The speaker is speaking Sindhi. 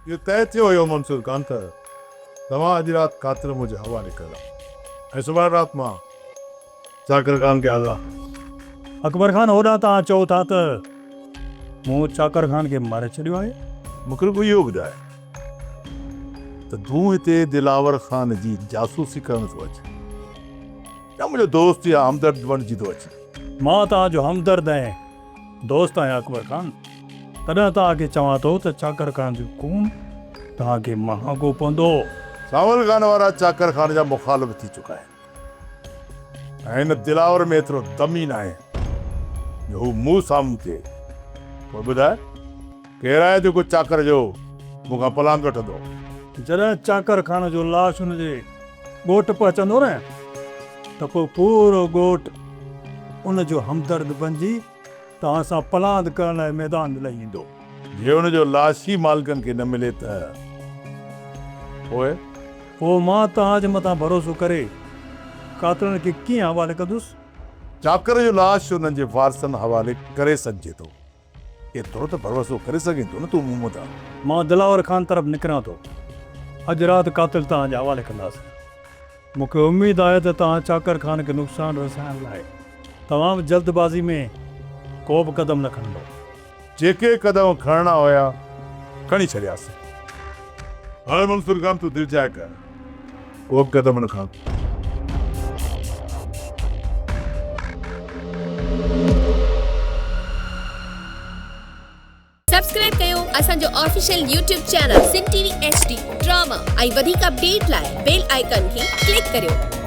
اهو طئي ٿيو هيو منصور خان ته توهان اڄ رات قاتل منهنجي حوالي ڪندا ۽ سڀاڻي رات مان چاڪر خان کي آزاد. اڪبر خان هوڏانهن توهان چئو ٿا ته مون چاڪر خان کي ماري ڇڏيو آهي. مون کي رڳو اهو ٻڌاء ته تون هتي دلاور خان جي جاسوسي ڪرڻ ٿو اچين يا منهنجو دوست يا همدرد بڻجي ٿو اچين؟ مان توهان جو همدرد ۽ دوست آهيان اڪبر خان، تڏهن توهان کي چوان ٿو ته چاڪر خان جو خون توهان کي مهانگو پوندو. سانول خان وارا چاڪر خان جا مخالف ٿي چڪا آهن ۽ هن دلاور ۾ ايترو دم ئي ناهي جو هو مون سامهون ٿئي. پوء ٻڌاء ڪير آهي جيڪو چاڪر جو مون کان پلاند وٺندو؟ جڏهن چاڪر خان جو لاش ان جي ڳوٺ پهچندو نه ته پوء پورو ڳوٺ ان جو همدرد بنجي توهان سان پلاند ڪرڻ لاء ميدان ۾ لهي ايندو. جي ان جو لاش ئي مالڪن کي نه ملي ته پوء؟ پوء مان توهان جي مٿان ڀروسو ڪري قاتلن کي ڪيئن حوالي ڪندس؟ چاڪر جو لاش انهن جي وارثن حوالي ڪري سگهجي ٿو. ايترو ته ڀروسو ڪري سگهين ٿو نه تون مون مٿان. مان دلاور خان طرف نڪران ٿو. اڄ رات قاتل توهان جي حوالي ڪنداسين. مون کي اميد آهي ته توهان چاڪر خان کي نقصان رسائڻ لاء توهان به جلد بازي ۾ ڪو به قدم نه کڻندو. جيڪي قدم کڻڻا هيا کڻي ڇڏياسين. هاڻي منصور خان تون دلجاء ڪر. ڪو به قدم نه کڻ. سبسڪرائب ڪيو اسان جو official YouTube channel Sindh T V H D drama ۽ وڌيڪ اپڊيٽ لاء بيل آئيڪان کي ڪلڪ ڪريو.